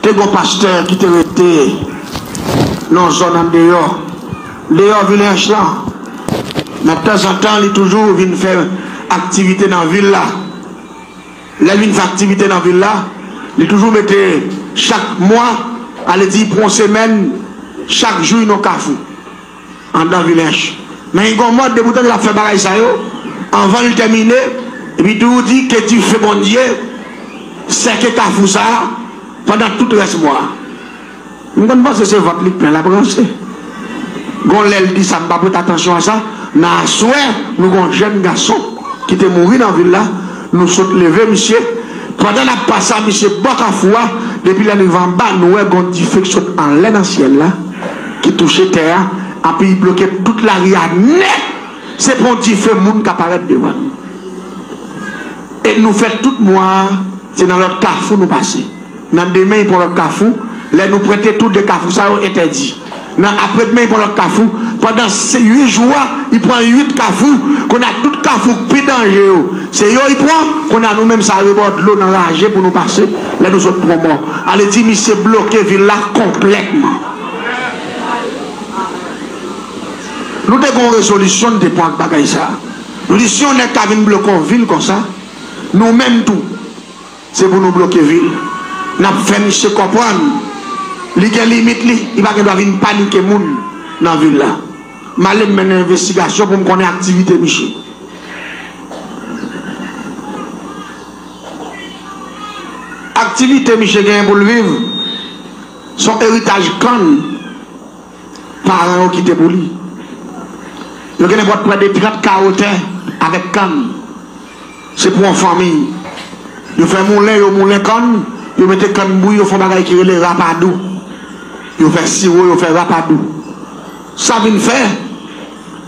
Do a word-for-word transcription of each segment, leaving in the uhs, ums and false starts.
Te gen yon pastè ki te rete nan yon zòn andeyò, deyò Vilèch lan. Men tanzantan, li toujou vin fè aktivite nan vil la. Lè l vin fè aktivite nan vil la, li toujou mete chak mwa, ale di pou yon semèn, chak jou nan kafou anndan Vilèch. Men li gen yon mòd, depi w tande l ap fè bagay sa yo, anvan l tèmine, epi toujou di ke dife Bondye sèke kafou sa a pandan tout rès mwa a. M konn panse se vant li k plen l ap ranse. Gon lè l di sa, m pa pote atansyon a sa. Nan aswè, nou gon jèn gason ki te mouri nan vil la. Nou sot leve misye. Pandan n ap pase a misye bò kafou a, depi lè n rive anba, nou wè gon dife k sot anlè nan syèl la, ki touche tè a, epi li bloke tout lari a nèt. Se pa yon dife moun k ap parèt devan nou. E nou fè tout mwa a, se nan lòt kafou nou pase. Nan demen, li pran lòt kafou. Lè nou prete tou de kafou sa yo entèdi. Nan apre demen, li pran lòt kafou. Pandan se uit jou a, li pran uit kafou. Kounye a, tout kafou k pi danje yo, se yo li pran. Kounye a, nou menm sa rebò dlo nan raje pou nou pase. Lè nou sot pran mò, ale di misye bloke vil la konplètman. Nou te gen yon rezolisyon nou te pran ak bagay sa. Nou di si yon nèg ka vin bloke yon vil konsa, nou menm tou, se pou nou bloke vil. N ap fè misye konprann li gen limit li, li pa gen dwa vin panike moun nan vil la. M ale m mennen envestigasyon pou m konnen aktivite misye. Aktivite misye genyen pou l viv, se yon eritaj kann paran yo kite pou li. Yo gen nenpòt prè de trant kawo tè avèk kann. Se pou yon fanmi. Yo fè moulen, yo moulen kann, yo mete kann bouyi, yo fè yon bagay ki rele rapadou. Yo fè siwo, yo fè rapadou. Sa vin fè,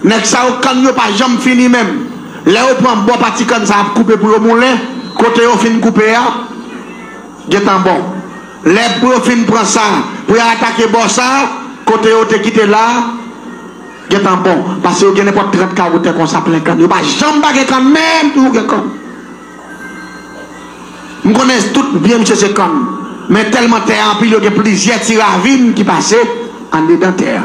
nèg sa yo, kann yo pa janm fini menm. Lè yo pran bò pati kann sa ap koupe pou yo moulen, kote yo fin koupe a, gentan bon. Lè pou yo fin pran sa, pou yo atake bò sa, kote yo te kite la, gentan bon. Paske yo gen nenpòt trant kawo tè konsa plen kann. Yo pa janm pa gen kann, menm tou gen kann. M konnen tout byen misye se kann. Men tèlman tè a anpil, yo gen plizyè ti ravin ki pase andedan tè a.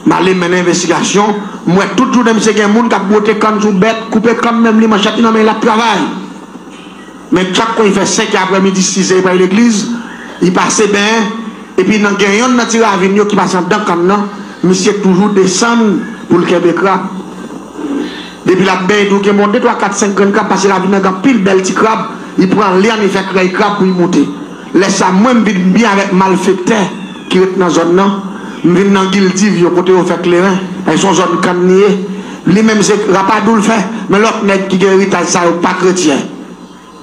M ale mennen envestigasyon, m wè tout jounen misye gen moun k ap bwote kann sou bèt, koupe kann menm li, manchèt li nan men l ap travay. Men chak kou li fè senkè aprèmidi, sizè, li pral legliz, li pase benyen, epi nan gen yonn nan ti ravin yo ki pase anndan kann nan, misye toujou desann pou l kenbe krab. Depi l ap benyen, tou gen bon de, twa, kat, senk grenn krab, paske ravin nan gen anpil bèl ti krab, li pran lyann, li fè krèy krab pou li moute. Lè sa, mwen, m vin byen avèk malfektè ki ret nan zòn nan, m vin nan Gildiv yo, kote yo fè kleren, e se yon zòn kann li ye. Li menm se rapadou l fè, men lòt nèg ki gen eritaj sa yo pa kretyen.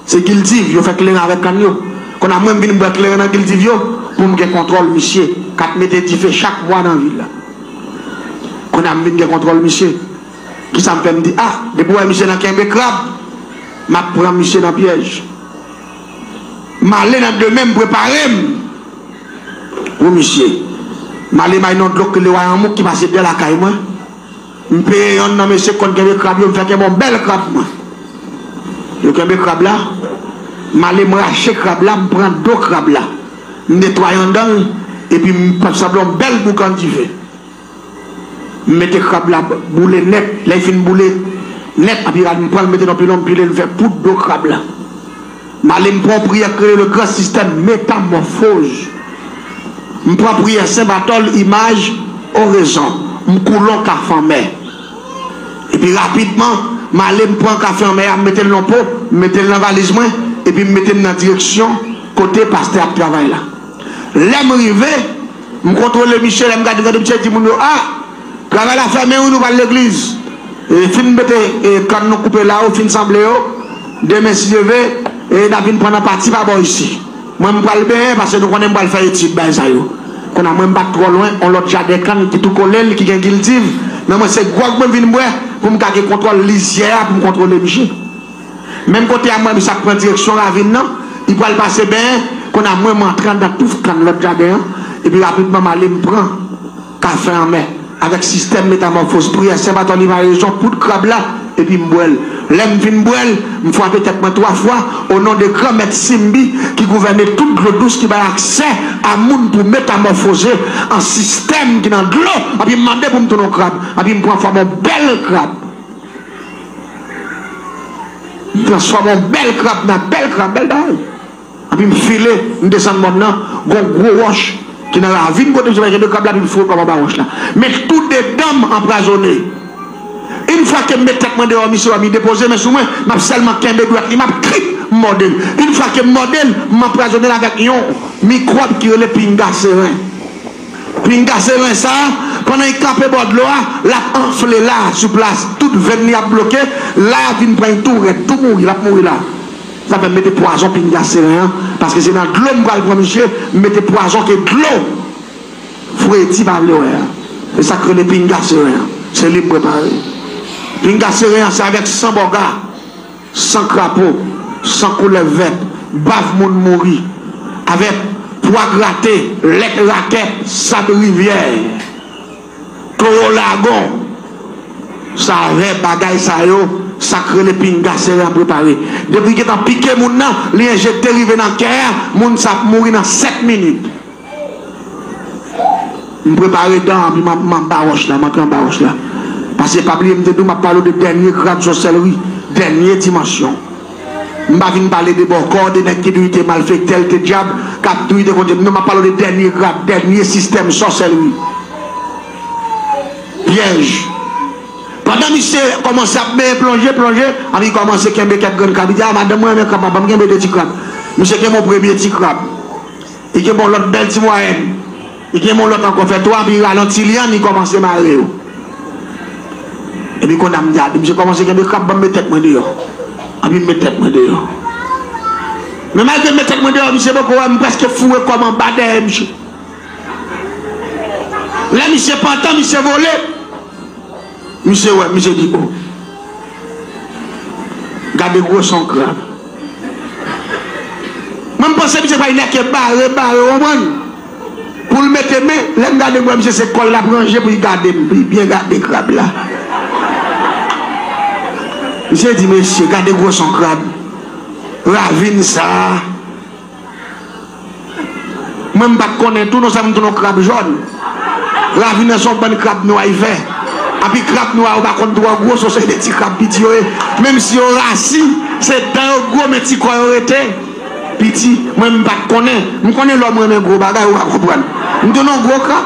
Se Gildiv, yo fè kleren avèk kann yo. Kounye a mwen, m vin bwè kleren nan Gildiv yo pou m gen kontwòl misye k ap mete dife chak mwa nan vil la. Kounye a m vin gen kontwòl misye. Kisa m fè? M di, a, depi w wè misye nan kenbe krab, m ap pran misye nan pyèj. M ale nan demen, m prepare m pou misye. M ale bay nan dlo k rele Wayanmouk ki pase dèyè lakay mwen. M peye yonn nan mesye k konn kenbe krab yo, m fè kenbe yon bèl krab mwen. Yo kenbe krab la, m ale m rache krab la, m pran do krab la, m netwaye anndan l, epi m sanble yon bèl boukan dife. M mete krab la boule nèt, lè l fin boule nèt, epi rad m pran l, m mete nan pilon, m pile l, m fè poud do krab la. M ale m pran yon priyè k rele le gran sistèm metamòfoz. M pran priyè Sen Batòl, imaj, orezon. M koule yon kafe anmè. Epi rapidman, m ale m pran kafe anmè a, m mete l nan po, m mete l nan valiz mwen, epi m mete m nan direksyon kote pastè ap travay la. Lè m rive, m kontwole misye, lè m gade, gade misye, di moun yo, a, travay la fèmen wi, nou pral legliz. E, fin mete, e, kann nou koupe la, yo fin sanble yo. Demen, si Dye vle, e, n a vin pran nan pati pa bò isi. Mwen, m pral benyen, paske nou konnen m pral fè etid bay sa yo. Kounye a, mwen, m pa t twò lwen, yon lòt jaden kann ki tou kole l, ki gen Gildiv. Men mwen, se gwòg mwen vin bwè, pou m ka gen kontwòl lizyè a, pou m kontwole misye. Menm kote a, mwen, misye ap pran direksyon ravin nan, li pral pase benyen, kounye a, mwen, m antre anndan touf kann lòt jaden an, epi rapidman, m ale, m pran kafe anmè avèk sistèm metamòfoz, priyè Sen Batòl, imaj, orezon, poud krab la, epi m bwè l. Lè m fin bwè l, m frape tèt mwen twa fwa, o non de Granmèt Simbi ki gouvène tout dlo dous, ki bay aksè a moun pou metamòfoze an sistèm ki nan dlo, epi m mande pou m tounen yon krab, epi m pran fòm yon bèl krab. M transfòme yon bèl krab nan bèl krab, bèl bagay. Epi m file, m desann mòn nan, gon gwo wòch ki nan ravin kote m te kenbe krab la, epi m foure kò m anba wòch la. Men tou de dan m anpwazonnen. Yon fwa ke m met tèt mwen deyò, misye wè m, li depoze men sou mwen, m ap sèlman kenbe dwèt li, m ap krik, m mòde l. Yon fwa ke m mòde l, m anpwazonnen l avèk yon mikwòb ki rele pinga seren. Pinga seren sa a, pandan l kanpe bò dlo a, l ap anfle la, sou plas. Tout venn li ap bloke, la a vin pran l tou rèd, tou mouri, l ap mouri la. Sa fè m mete pwazon pinga seren an, paske se nan dlo m pral pran misye, m mete pwazon ke dlo fredi pa vle wè a. Se sa k rele pinga seren an. Se li m prepare. Pinga seren an, se avèk san bòga, san krapo, san koulèv vèt, bav moun mouri, avèk pwa grate, lèt rakèt, sab rivyè, towo lagon. Se avèk bagay sa yo, sa k rele pinga seren an prepare. Depi l gentan pike moun nan, li enjekte rive nan kè a, moun sa ap mouri nan sèt minit. M prepare dan an, epi m ap, m anba wòch la, m antre anba wòch la. Paske pa bliye m te di w m ap pale w de dènye grad sòsèlri, dènye dimansyon. M pa vin pale de bòkò, de nèg ki dwe te malfektè, l te dyab, k ap touye, te konn di m, non, m ap pale w de dènye grad, dènye sistèm sòsèlri. Pyèj. Pandan misye kòmanse ap benyen, plonje, plonje, epi li kòmanse kenbe kèk grenn krab. Li di, "A, madanm, mwen renmen krab, ban m kenbe de ti krab." Misye kenbe yon premye ti krab. Li kenbe yon lòt bèl ti mwayèn. Li kenbe yon lòt ankò, fè twa, epi li rale yon ti lyann, li kòmanse mare yo. Epi kounye a m gade, misye kòmanse kenbe krab, ban m met tèt mwen deyò. Epi m met tèt mwen deyò. Men malgre m met tèt mwen deyò, misye poko wè m, m prèske foure kò m anba dèyè misye. Lè misye pantan, misye vole. Misye wè, misye di, "O, gade gwosè yon krab." Mwen, m panse misye pral nèke bare, bare, w konprann? Pou l mete men, lè m gade, m wè misye se kò l l ap ranje pou l gade m, pou l byen gade krab la. Misye di, "Mesye, gade gwosè yon krab. Ravin sa a." Mwen, m pa t konnen tou, non sèlman m tounen yon krab jòn. Ravin nan se yon bann krab nwa li fè. Epi krab nwa yo pa konn twò gwo, se yon seri de ti krab piti yo ye. Menm si yo rasi, se dan yo gwo, men ti kò yo rete piti. Mwen, m pa t konnen. M konnen lè w renmen gwo bagay, ou ka konprann. M tounen yon gwo krab.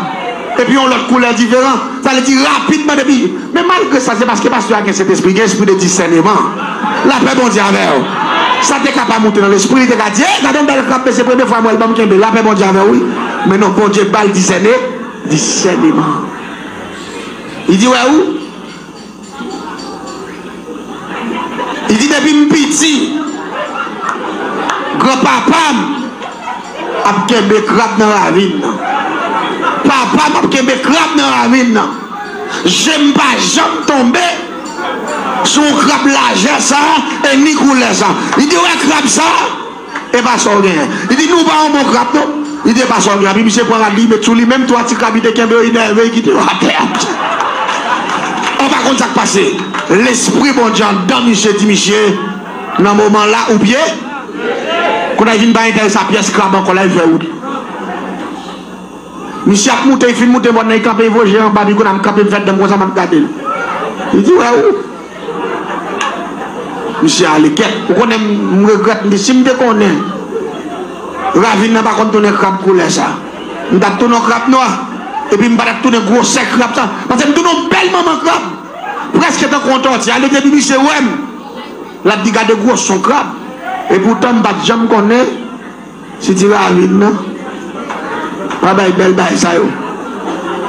Epi yon lòt koulè diferan. Sa vle di rapidman depi Men malgre sa, se paske pastè a gen Sentespri, gen espri de disèneman. Lapè Bondye avè w. Sa te ka pa moute nan lespri, li te ka di, "Ey, gade yon bèl krab, men se premye fwa m wè l, ban m kenbe l." Lapè Bondye avè w, wi. Men non, Bondye ba l disène, disèneman. Li di, "Wè ou?" Li di, "Depi m piti, granpapa m ap kenbe krab nan ravin nan. Papa m ap kenbe krab nan ravin nan. Je m pa janm tonbe sou yon krab lajè sa a, e ni koulè sa a." Li di, "Ou wè krab sa a? E pa sa w genyen." Li di, "Nou pa yon bon krab, non." Li di, "E pa sa w genyen." Epi misye pran rad li, met sou li, menm twa ti krab li te kenbe yo, li nève, li kite yo atè. Ou pa konn sa k pase. Lespri Bondye anndan misye di misye, nan moman la, ou pye. Kounye a, li vin pa enterese a pyès krab ankò, la, li fè wout. Misye ap moute, li fin moute mòn nan, li kanpe, li voye je anba, epi kounye a, m kanpe, m fè dan m konsa, m ap gade l. Li di, "Wè ou?" Misye ale kèt. Ou konnen, m, m regrèt, m di, "Si m te konnen ravin nan pa konn tounen krab koulè sa, m t ap tounen yon krab nwa, epi m pa t ap tounen gwosè krab sa, paske m tounen yon bèl manman krab, prèske tankou yon tòti." Ale depi misye wè m, l ap di, "Gade gwosè yon krab." Epoutan, m pa t janm konnen si ti ravin nan pa bay bèl bagay sa yo.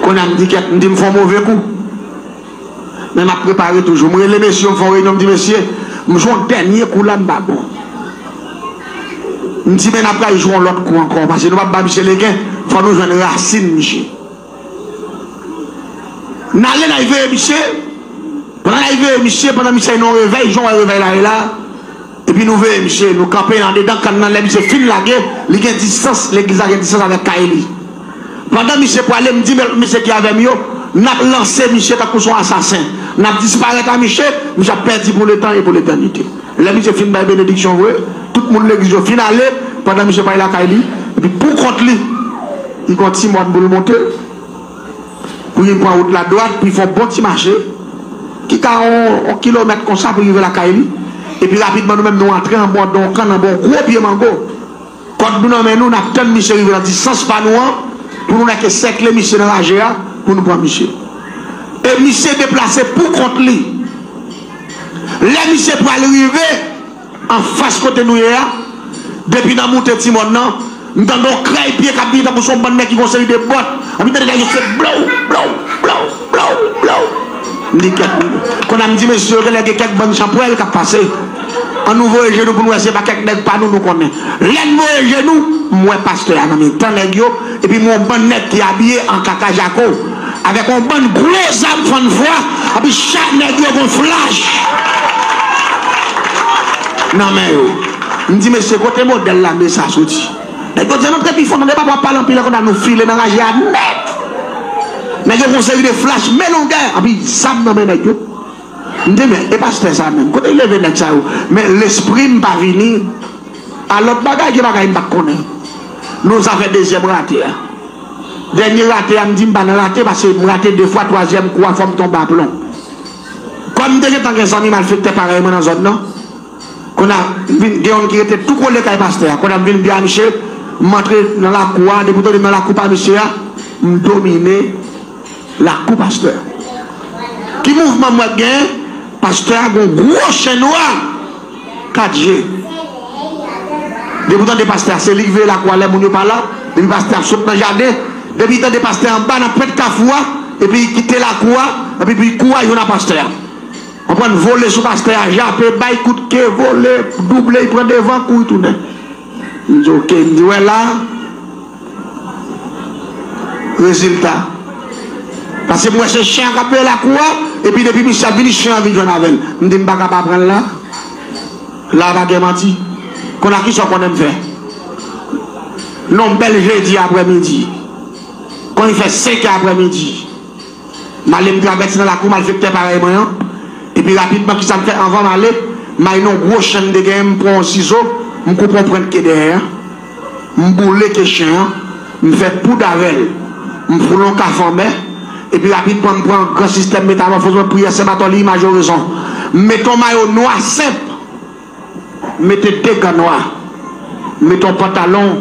Kounye a, m di, "Kèt," m di, "M fè yon move kou." Men m ap prepare toujou. M rele mesye yo, m fè yon reyinyon, m di, "Mesye, m jwe yon dènye kou la, m pa bon." M di, "Men n ap pral jwe yon lòt kou ankò, paske nou p ap ba misye legen, fò nou jwenn rasin misye." N ale, n al veye misye. Pandan n al veye misye, pandan misye nan yon revèy, jan w wè revèy la ye la, epi nou veye misye, nou kanpe andedan kann nan, lè misye fin lage, li gen distans, legliz la gen distans avèk kay li. Pandan misye prale, m di, "Men mesye ki avè m yo, n ap lanse misye tankou se yon asasen." N ap disparèt a misye, misye ap pèdi pou letan e pou letènite. Lè misye fin bay benediksyon vre, tout moun legliz yo fin ale, pandan misye pral lakay li, epi pou kont li, li gen yon ti mòn pou l monte, pou li pran wout la dwat, pou li fè yon bon ti mache, ki ka yon, yon kilomèt konsa pou li rive lakay li, epi rapidman nou menm nou antre anba yon don kann, anba yon gwo pye mango. Kòd nou nan men nou, n ap tann misye rive nan distans pa nou an, pou nou nèke sèkle misye nan raje a, pou nou pran misye. E misye deplase pou kont li. Lè misye pral rive anfas kote nou ye a, depi nan moute ti mòn nan, m tande yon krèy pye k ap vini tankou se yon bann nèg ki gen yon seri de bòt. Anpi tande nèg yo se blow, blow, blow, blow, blow. M di kèt, kounye a m di mesye yo genlè gen kèk bann chanpwèl k ap pase. Ann nou voye je nou pou n wè se pa kèk nèg pa nou nou konnen. Lè n voye je nou, m wè pastè a nan mitan nèg yo, epi m wè yon bann nèg ki abiye an kaka jako, avèk yon bann gwo zam fann fwa, epi chak nèg yo gen flach nan men yo. M di mesye, kote modèl lame sa soti? Nèg yo di antre pi fon, tande papa w ap pale anpil, kounye a nou file nan raje a nèt. Nèg yo gen yon seri de flach, men longè, epi zam nan men nèg yo. M di men, e pastè sa menm, kote l leve nèg sa yo? Men lespri m pa vini a lòt bagay, gen bagay m pa t konnen. Nou sa fè dezyèm rate a. Dènye rate a, m di m pa nan rate, paske m rate de fwa, twazyèm kou a, fò m tonbe aplon. Kòm m te gentan gen zanmi malfektè parèy mwen nan zòn nan, kounye a, m vin, gen youn ki rete tou kole kay pastè a. Kounye a, m vin di a misye, m antre nan lakou a, depi w tande m nan lakou pa misye a, m domine lakou pastè a. Ki mouvman m wè k genyen? Pastè a gen yon gwo chen nwa, kat je. Depi w tande pastè a, se li k veye lakou a lè moun yo pa la. Depi pastè a ap sot nan jaden, depi l tande pastè a anba nan pwent kafou a, epi li kite lakou a, epi li kouri al jwenn a pastè a. Konprann, vole sou pastè a, jape, bay kout ke, vole, double, li pran devan, kouri tounen. M di, oke, m di, wè la, rezilta. Paske m wè se chen an k ap veye lakou a, epi depi misye ap vini, chen an vin jwenn avè l. M di, m pa ka pa pran l la. La pa gen manti. Kounye a kisa w konnen m fè? Nan yon bèl jedi aprèmidi, kon li fè senkè aprèmidi, m ale, m travèse nan lakou malfektè parèy mwen an. Epi rapidman, kisa m fè anvan m ale? M al nan yon gwo chen m te genyen, m pran yon sizo, m koupe yon pwent ke dèyè a, m boule ke chen an, m fè poud avè l, m foule yon kafou anmè, epi rapidman, m pran gran sistèm metamòfoz mwen, priyè Sen Batòli, imaj orezon. M mete yon mayo nwa senp, m mete de gan nwa, m mete yon pantalon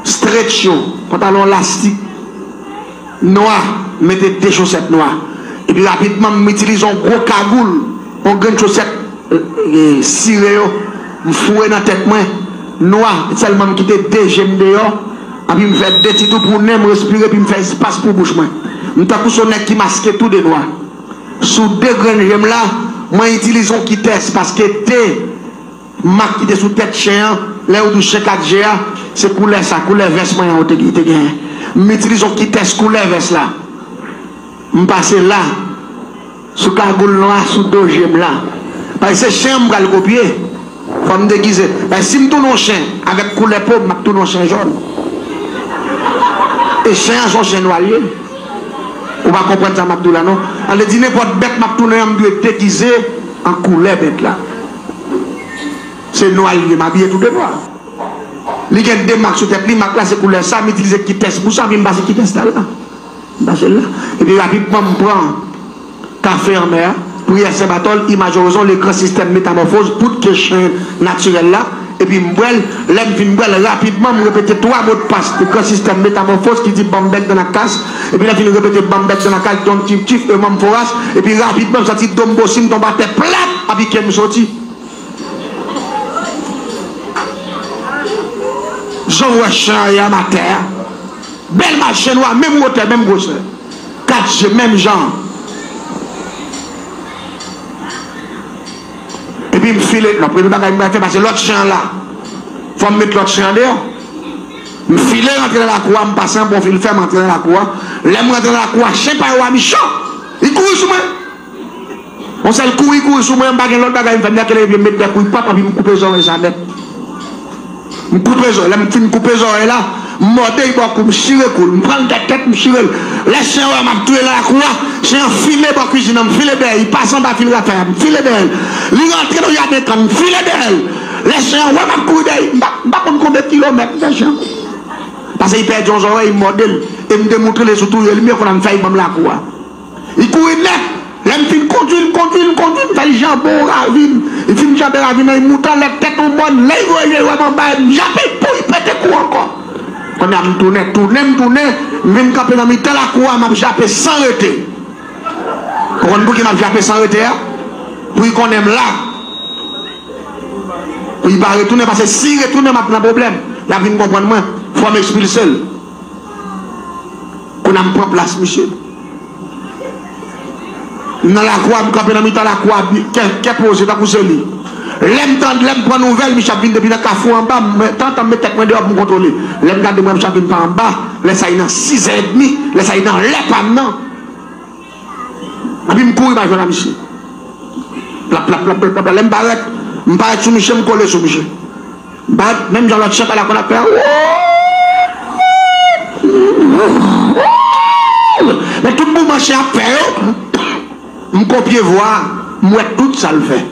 stretch yo, pantalon lastik nwa, m mete de chosèt nwa. Epi rapidman, m itilize yon gwo kagoul, yon grenn chosèt, e, e, sire yo, m foure nan tèt mwen, nwa, sèlman m kite de je m deyò, epi m fè de ti tou pou nen m respire, epi m fè espas pou bouch mwen. M tankou se yon nèg ki maske tou de nwa. Sou de grenn je m la, mwen itilize yon kitès, paske de mak ki te sou tèt chen an, lè yo di w chen kat je a, se koulè sa, koulè vès mwen an, yo te, te genyen. M itilize yon kitès koulè vès la. M pase la, sou kagoul nwa, sou do je m la. Paske se chen an m pral kopye. Fò m degize. Paske si m tounen yon chen avèk koulè po, m ap tounen yon chen jòn. E chen an se yon chen nwa l ye. Ou pa konprann sa m ap di w la, non? Sa vle di nenpòt bèt m ap tounen an, m dwe degize an koulè bèt la. Se nwa l ye, m abiye tou de nwa. Li gen de mak sou tèt li, mak la se koulè sa, m itilize kitès pou sa, epi m pase kitès la la. M pase l la. Epi rapidman, m pran kafe anmè a, priyè Sen Batòl, imaj orezon, le gran sistèm metamòfoz, poud ke chen natirèl la, epi m bwè l. Lè m fin bwè l, rapidman, m repete twa modpas gran sistèm metamòfoz ki di ban m bèk dan la kas, epi lè m fin repete ban m bèk dan la kas, don tif tif, e manm foras, epi rapidman, m santi do m bosi, m tonbe atè plat, epi ke m soti. Jan w wè chen an ye a atè a. Bèl mache nwa, menm wotè, menm gwosè. Kat je, menm jan. Epi m file, non, premye bagay m pral fè, pase lòt chen an la. Fò m met lòt chen an deyò. M file rantre nan lakou a, m pase anba yon fil fè, m rantre nan lakou a. Lè m rantre nan lakou a, chen pa yo a michan. Li kouri sou mwen. Yon sèl kouri, kouri sou mwen, m pa gen lòt bagay m fè, m leve pye m met de kouri pap, epi m koupe zòrèy sa nèt. M koupe zòrèy, lè m fin koupe zòrèy la, M mòde l bò kou, m chire kou l, m pran l dèyè tèt, m chire l. Lè chen an wè m ap touye nan lakou a, chen an file bò kwizin nan, m file dèyè, li pase anba fil rafè a, m file dèyè l. Li rantre nan jaden kann, m file dèyè l. Lè chen an wè m ap kouri dèyè, m pa, m pa konn konbyen kilomèt m fè chen an. Paske li pèdi yon zòrèy, m mòde l, e m te moutre l sou touye l, men kounye a m fè li ban m lakou a. Li kouri nèt. Lè m fin kondui l, m kondui l, m kondui l, m fè l janbe yon ravin. Li fin janbe ravin nan, li moute anlè tèt yon mòn. Lè li voye je l wè m anba, m jape l, pou li pete kou ankò. Kounye a m tounen, tounen, m tounen, m vin kanpe nan mitan lakou a, m ap jape san rete. Ou konn pouki m ap jape san rete a? Pou li konnen m la. Pou li pa retounen, paske si li retounen, m ap nan pwoblèm. L ap vin konprann mwen. Fò m ekspilse l. Kounye a m pran plas misye. M nan lakou a, m kanpe nan mitan lakou a, kè, kè poze, tankou se li. Lè m tande, lè m pran nouvèl, misye ap vin depi nan kafou anba, m, tantan m met tèt mwen deyò pou m kontwole. Lè m gade, m wè misye ap vin pa anba, lè sa li nan sizè edmi, lè sa li nan lè pa m nan. Epi m kouri m al jwenn a misye. Plap, plap, plap, plap, plap, lè m parèt, m parèt sou misye, m kole sou misye. M parèt, menm jan lòt chen pa la konn ap fè a. Men tout mouvman chen ap fè yo, m kopye vwa a, m wè tout sa l fè.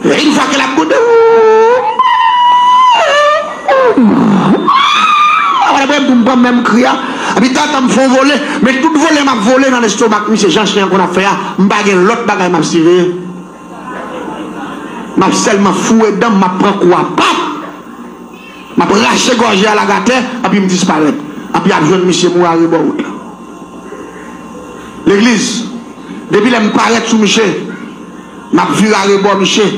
Yon fwa ke l ap gwonde, wala mwen m pran menm kri a. Epi tantan m fè yon vole, men tout vole m ap vole nan lestomak misye, jan chen an konn ap fè a, m pa gen lòt bagay m ap siveye. M ap sèlman foure dan m, m ap pran kou a, pap! M ap rache gòje a lage atè, epi m disparèt. Epi y ap jwenn misye mouri arebò wout la. Legliz, depi lè m parèt sou misye, m ap vire arebò misye.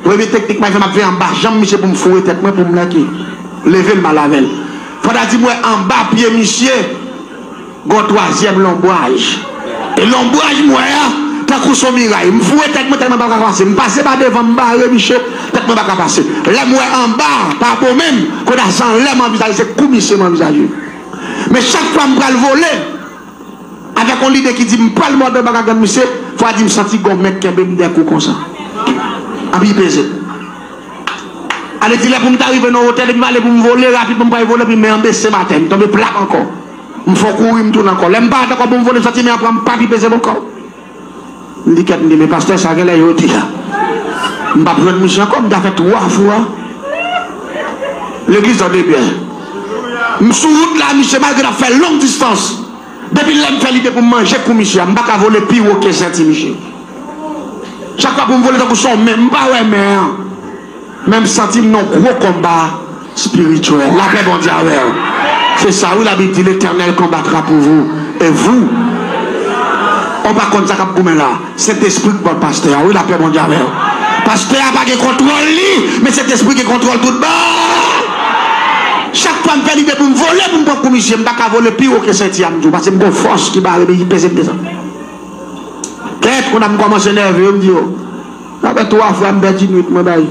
Premye teknik m ap fè, m ap veye anba janm misye pou m foure tèt mwen, pou m leke. Leve l, m al avè l. Fò ta di m wè anba pye misye, gen yon twazyèm lonbraj. E lonbraj m wè a, tankou se yon miray. M foure tèt mwen tèlman m pa ka pase. M pase pa devan, m bare misye, tèt mwen pa ka pase. Lè m wè anba a, pa bon menm, kounye a se anlè m anvizaje, se kou misye m anvizaje. Men chak fwa m pral vole, avèk yon lide ki di m pral mòde anba kagann misye, fò a di m santi gen yon men k kenbe m dèyè kou konsa. Epi peze m. Ale di lè pou m ta rive nan wotè, depi m ale pou m vole, rapidman m pral vole, epi men an bese m atè, m tonbe plat ankò. M fè yon kouri, m tounen ankò. Lè m parèt ankò pou m vole, m santi men an pran m, pap, li peze m ankò. M di kèt, m di, men pastè sa genlè yo te la. M p ap jwenn misye ankò, m ta fè twa fwa. Legliz, tande byen. M sou wout la, misye, malgre n ap fè long distans. Depi lè m fè lide pou m manje kou misye a, m pa ka vole pi wo ke senti misye. Chak fwa pou m vole tankou se yon men, m pa wè men an. Men m santi m nan gwo konba espirityèl. Lapè Bondye avè w. Se sa wi, Labib di, Letènèl konbatra pou vou. E vou? Ou pa konn sa k ap goumen la. Sentespri k ba w pastè a. Wi, lapè Bondye avè w. Pastè a pa gen kontwòl li, men Sentespri gen kontwòl tout bon. Chak fwa m fè lide pou m vole, pou m pran kou misye, m pa ka vole pi wo ke senti a, m di w, paske m gon fòs ki bare m e ki peze m desann. Kèt, kounye a m kòmanse nève, m di yo. Apre twa fwa, m pèdi nwit mwen bay.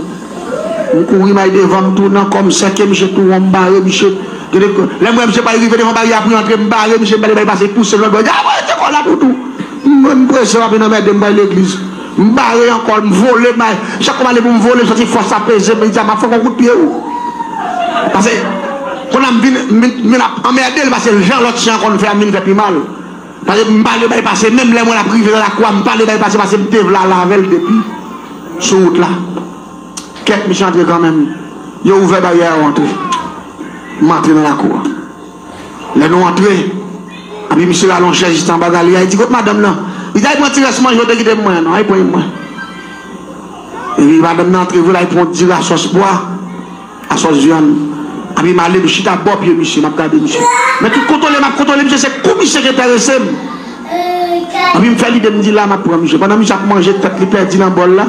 M kouri, m al devan, m tounen ankò, m sèke misye tou won, m bare misye. Gade, lè m wè misye pral rive devan baryè a pou l antre, m bare misye, m pale bay pase, pouse l lòt bò. Di, "A, mwen rete kò la toutou." Mwen, m prese, w ap vin anmède m bay legliz. M bare ankò, m vole, m bay. Chak fwa m ale pou m vole, m santi fòs la peze m, m di, "A, m ap fè w yon kout pye, wi." Paske, kounye a m vin, m vin, m vin ap anmède l, paske jan lòt chen an konn fè a, m vin fè pi mal. Paske m pale bay pase, menm lè mwen ap rive nan lakou a, m pale bay pase, paske m te vle al avè l depi sou wout la. Kèt, misye antre kanmenm. Yo ouvè baryè a, yo antre. M antre nan lakou a. Lè nou antre, epi misye rale yon chèz jis anba galeri a, li di, "Kot madanm nan?" Li di, "Al pran ti rès manje w te kite pou mwen an, non, al pran mwen." Epi madanm nan antre vre, l al pran yon dira sòs pwa. Asòs vyann. Epi m ale, m chita bò pye misye, m ap gade misye. Men tout kontwole m ap kontwole misye, se kou misye ki enterese m. Epi m fè lide, m di, "La, m ap pran misye." Pandan misye ap manje tèt li pèdi nan bòl la,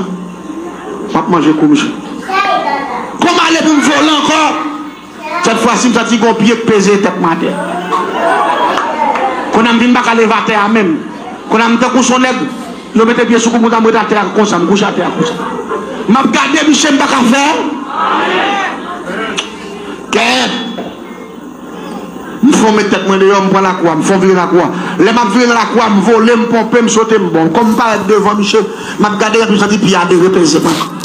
m ap manje kou misye. Kòm ale pou m vole ankò, sèt fwa si m santi gon pye k peze tèt mwen atè. Kounye a m vin pa ka leve atè a menm. Kounye a m tankou se yon nèg, yo mete pye sou kou m, konsa m rete atè a konsa, m kouche atè a konsa. M ap gade misye, m pa ka fè. Kèt. M fè yon met tèt mwen deyò, m pran lakou a, m fè yon vire lakou a. Lè m ap vire nan lakou a, m vole, m ponpe, m sote, m bon. Kòm m parèt devan misye, m ap gade, epi m santi pye a devre peze mwen.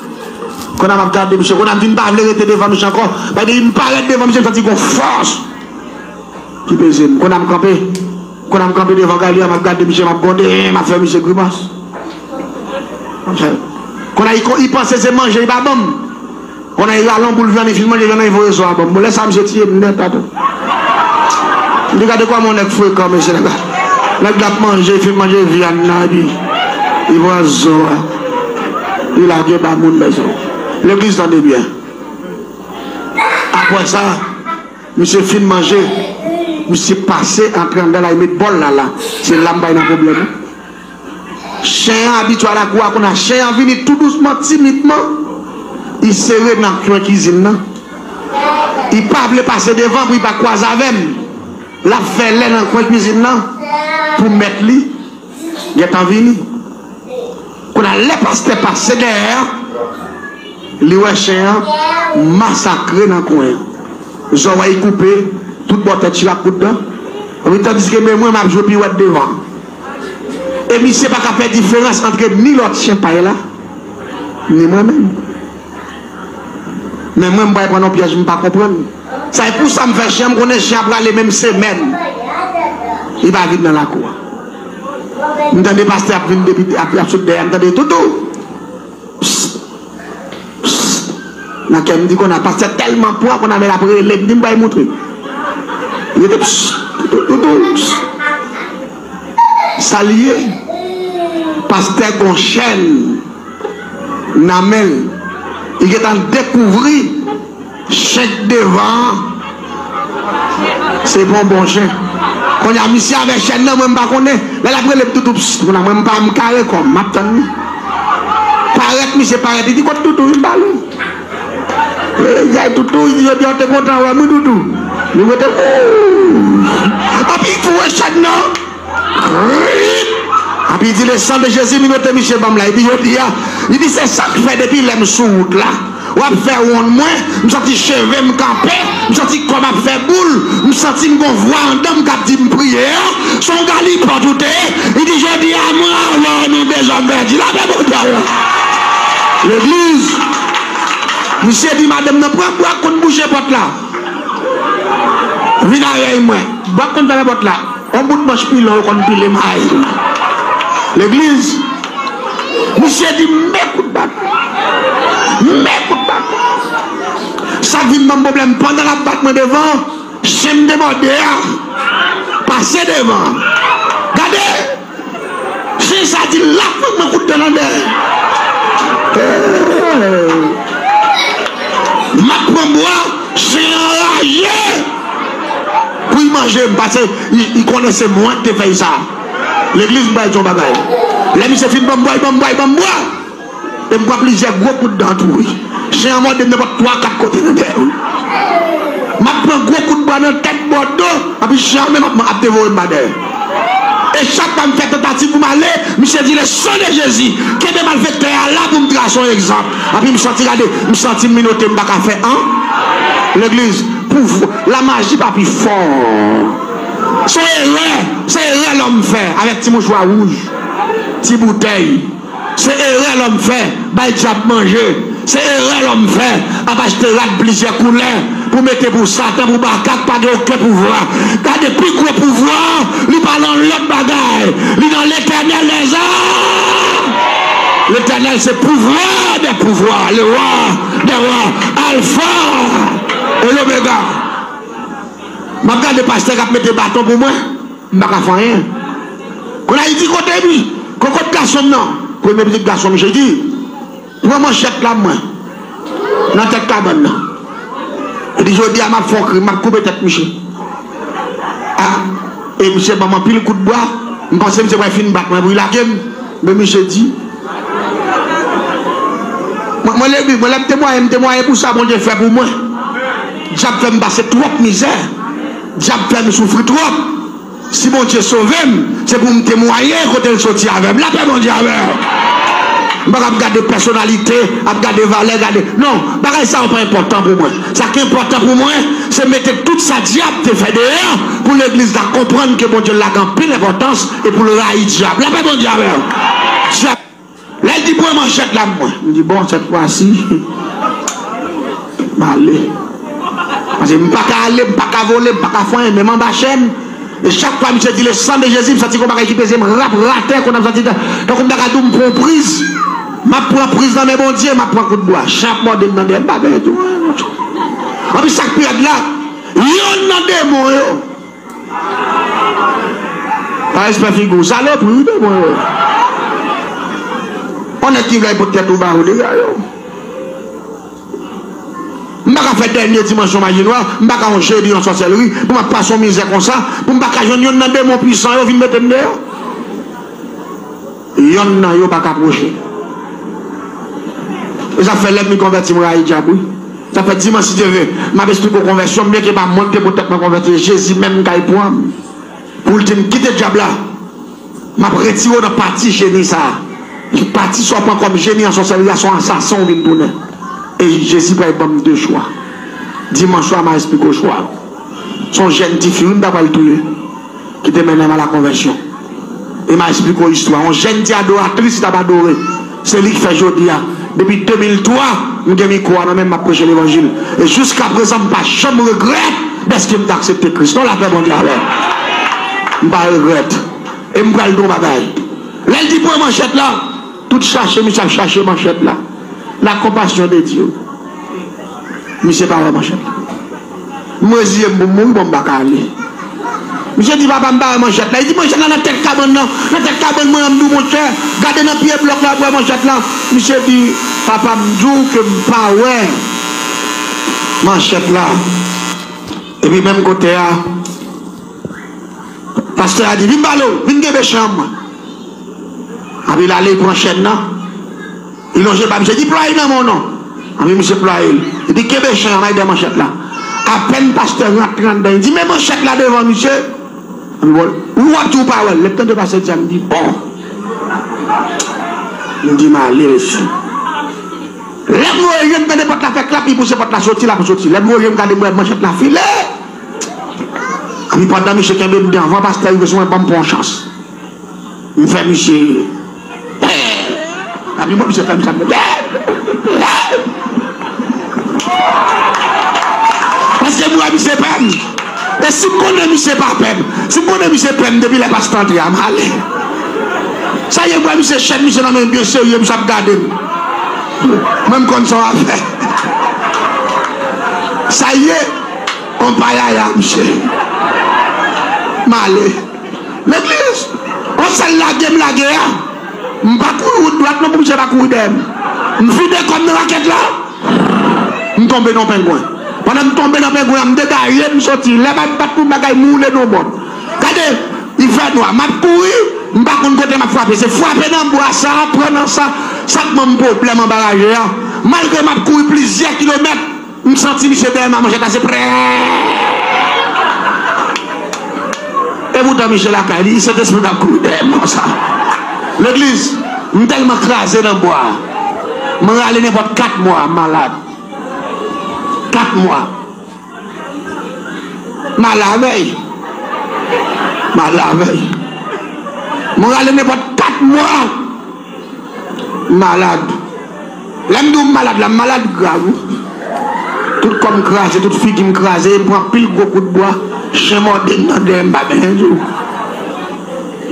Kounye a m ap gade misye, kounye a m vin pa vle rete devan misye ankò. Paske m parèt devan misye, m santi gon fòs ki peze m. Kounye a m kanpe. Kounye a m kanpe devan galya, m ap gade misye, m ap gwonde, m ap fè misye grimas. Kounye a li panse se manje li pa ban m. Kounye a li rale yon boul vyann, li fin manje vyann nan, li voye zo a ban m. Bon, lè sa a, misye tiye m nèt atò. M di gade kòman yon nèg frekan, mesye, nèg la. Nèg la ap manje, li fin manje vyann nan, epi li pran zo a. Li lage ba moun, mesye. Legliz, tande byen. Apre sa, misye fin manje, misye pase antre anndan la, li met bòl la la. Se la m bay nan pwoblèm. Chen an abitye al lakou a, kounye a chen an vini tou dousman, timidman. Li sere nan kwen kizin nan. Li pa vle pase devan pou li pa kwaze avè m. L ap fè lè nan kwen kizin nan pou mèt li gentan vini. Kounye a, lè pastè pase dèyè a, li wè chen an masakre nan kwen an. Zòrèy koupe, tout bò tèt chire ak kout dan. Wi, tandiske men mwen, m ap jwe piwèt devan. E misye pa ka fè diferans ant ni lòt chen pay la, ni mwen menm. Men mwen, m pral pran yon pyèj m pa konprann. Sa e pou sa m fè chen an, m konnen chen an prale menm semèn. Li pa vin nan lakou a. M tande pastè ap vin depi, ap, ap sot dèyè, m tande toutou. Psst. Psst. Nan kè m di kounye a, pastè tèlman pran kounye a, men l ap rele m, di m bay moutre. Li rete psst, toutou, toutou, psst. Sa l ye? Pastè gon chèn nan men l. Li gentan dekouvri chen k devan an. Se pa yon bon chen. Kounye a, misye avè chèn nan, mwen m pa konnen. Lè l ap rele m toutou, psst, kounye a, mwen m pa, m kare kò m, m ap tann li. Parèt, misye parèt, li di, "Kot toutou?" Li pale. E, gay toutou, li di, "Jodi a, w te kontan wè m, wi, toutou." Li rete, ooh. Epi, pou wè chèn nan. Krik! Epi di, "Le sang de Jésus, minote misye ban m la." Epi jodi a, li di, "Se sa k fè depi lè m sou wout la, w ap fè wonn mwen, m santi cheve m kanpe, m santi kò m ap fè boul, m santi m gon vwa anndan m k ap di m priye a, se yon galipòt ou te ye." Li di, "Jodi a, mwen avè w, nou dezòm pèdi." Lapè Bondye avè w. Legliz, misye di madanm nan, "Pran bwa konn bouche pòt la. Vin avèk mwen." Bwa konn fèmen pòt la. Yon bout manch pilon yo konn pile may. Legliz, misye di, "Men kout bat. Men kout bat." Sa k vin ban m pwoblèm, pandan l ap bat mwen devan, chen m debòde a pase devan. Gade! Chen sa di, "L ap pran mwen kout dan nan dèyè." M ap pran bwa, chen an raje pou l manje m, paske li, li konnen se mwen ki te fè l sa. Legliz, m bay di yon bagay. Lè misye fin ban m bwa, li ban m bwa, li ban m bwa. E m pran plizyè gwo kout dan tou, wi. Chen an mòde m nenpòt twa, kat kote nan dèyè, wi. M ap pran gwo kout bwa nan tèt, bò do, epi chen an menm ap, ap devore m pa dèyè. E chak fwa m fè tantativ pou m ale, misye di, "Le sang de Jésus, kenbe malfektè a la pou m trase yon egzanp." Epi m santi, gade, m santi m minote, m pa ka fè an. Legliz, pou, lamaji pa pi fò. Se yon erè, se erè lòm fè avèk ti mouchwa wouj, ti boutèy. Se erè lòm fè, bay dyab manje. Se erè lòm fè, ap achte rad plizyè koulè pou mete pou Satan, pou makak, pa gen okenn pouvwa. Gade pi gwo pouvwa, li pa nan lòt bagay. Li nan Letènèl dèzam. Letènèl se pouvwa dè pouvwa, le wa dè wa, Alfa e Lomega. M ap gade pastè k ap mete baton pou mwen. M pa ka fè anyen. Kounye a, li di, "Kote epi? Kokot gason m nan?" Premye pitit gason m, misye di, "Pran manchèt la, mwen, nan tèt kabann nan." Li di, "Jodi a, m ap fè yon krim, m ap koupe tèt misye." A, e misye ban m anpil kout bwa, m panse misye pral fin bat mwen pou l lage m. Men misye di, mwen, mwen, lè, mwen, lè m temwaye, m temwaye pou sa Bondye fè pou mwen. Dyab fè m pase twòp mizè. Dyab fè m soufri twòp. Si Bondye sove m, se pou m temwaye kote l soti avè m. Lapè Bondye avè w. M pa ka ap gade pèsonalite, ap gade valè, gade. Non, bagay sa yo pa enpòtan pou mwen. Sa ki enpòtan pou mwen, se mete tout sa dyab te fè deyò, pou legliz la konprann ke Bondye lage anpil enpòtans e pou l rayi dyab. Lapè Bondye avè w. Dyab, lè l di, "Pran manchèt la, mwen." M di, "Bon, sèt fwa si." M ale. Paske m pa ka ale, m pa ka vole, m pa ka fè anyen, men m anba chèn. E chak fwa misye di le sang de Jésus, m santi gon bagay ki peze m, rap, atè, konn ap santi tankou m ta ka di w m pran yon priz. M ap pran priz nan men Bondye, m ap pran kout bwa. Chen ap mòde m nan dèyè, m pa genyen tou. Anpi sa k pi rèd la, yonn nan demon yo, pa respè figi w, salopri wi demon yo. On nèg ki vle pot tèt ou ba ou dega yo. M pa ka fè dènye dimansyon maji nwa, m pa ka yon jedi yon sòsèlri, pou m ap pase yon mizè konsa, pou m pa ka jwenn yonn nan demon pwisan yo vin mete m deyò. Yonn nan yo pa ka pwoche. E sa fè lè m konvèti m rayi dyab wi. Sa fè dimanch si Dye vle, m ap esplike w konvèsyon m, byenke pa mwen ki te pot tèt mwen konvèti, Jezi menm k al pran m. Pou l di m kite dyab la. M ap retire w nan pati jeni sa a. Pati sa w pran kòm jeni an sòsèlri a, se yon asasen w vin tounen. E Jezi pral ban m de chwa. Dimanch swa, m a esplike w chwa. Se yon jèn tifi, wi, m ta pral touye, ki te mennen m a la konvèsyon. E m a esplike w istwa. Yon jèn ti adoratris, li t ap adore. Se li k fè jodi a. Depi de mil twa, m gen mikwo a nan men m, m ap preche levanjil. E jiskaprezan, m pa janm regrèt dèske m te aksepte Kris. Non, lapè Bondye avè w. M pa regrèt. E m pral di w yon bagay. Lè l di pran manchèt la, tout chache misye ap chache manchèt la. La compassion de Dieu. Misye pa wè manchèt la. M reziye m pou m mouri, bon, m pa ka ale. Misye di, papa, m pa wè manchèt la. Li di, manchèt la nan tèt kabann nan. Nan tèt kabann mwen an, m di w, monchè, gade nan pye blòk la, w ap wè manchèt la. Misye di, papa, m di w ke m pa wè manchèt la. Epi menm kote a, pastè a di, vin pale w, vin kenbe chen an mwen. Epi l ale, l pran chèn nan. Li lonje ba misye, diplwaye l nan men w non. Anpi misye plwaye l. Li di, kenbe chen an, m al dèyè manchèt la. Apèn pastè rantre anndan, li di, men manchèt la devan misye. Anpi bon, ou w ap di w pa wè l. Lè m tande pastè di sa, m di, bon. M di, m ale, mesye. Lè m voye je m tande pòt la fè klap, li pouse pòt la soti, l ap soti. Lè m voye je m gade, m wè manchèt la file. Anpi pandan misye kenbe m devan, pastè rive sou mwen, ban m pran yon chans. M fè misye. Epi mwen, misye fè m sa. Paske m wè misye pè m. E si m konnen misye pa pè m, si m konnen misye pè m depi lè pastè antre a, m ale. Sa ye, m wè misye chèn misye nan men m byen serye, misye ap gade m. Mwen, m konn sa w ap fè. Sa ye, on payaya, misye. M ale. Legliz, yon sèl lage m lage a. M pa kouri wout dwat non pou misye pa kouri dèyè m. M vide kò m nan rakèt la. M tonbe nan pengwen. Pandan m tonbe nan pengwen an, m degaje m soti. Lè m ap bat pou bagay m woule nan yon bòt. Gade, li fè nwa. M ap kouri, m pa konn kote m ap frape. Se frape nan bwa sa, pran nan sa, sa k ban m pwoblèm anba raje a. Malgre m ap kouri plizyè kilomèt, M santi misye dèyè m a manchèt la, se prè. Epoutan misye lakay li, Sentespri t ap kouri dèyè m konsa. Legliz, m tèlman kraze nan bwa a. M rale nenpòt kat mwa, m malad. Kat mwa. M ale avè l. M ale avè l. M rale nenpòt kat mwa. M malad. Lè m di w m malad la, m malad grav wi. Tout kò m kraze, tout figi m kraze, m pran anpil gwo kout bwa, chen mòde m nan dèyè m, pa genyen di w.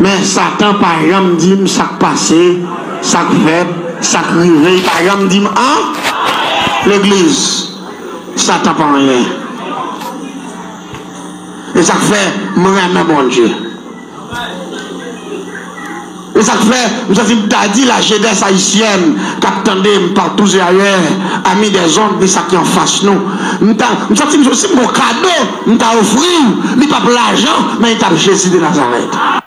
Men Satan pa janm di m sa k pase, sa k fèt, sa k rive, li pa janm di m an. Legliz, Satan pa anyen. E sa k fè m renmen Bondye. E sa k fè, m santi m ta di la jeunesse haïtienne k ap tande m partout et ailleurs, amis des ondes, de sa ki anfas nou. M ta, m santi m si m gon kado, m ta ofri w, li p ap lajan, men li t ap Jezi de Nazarèt.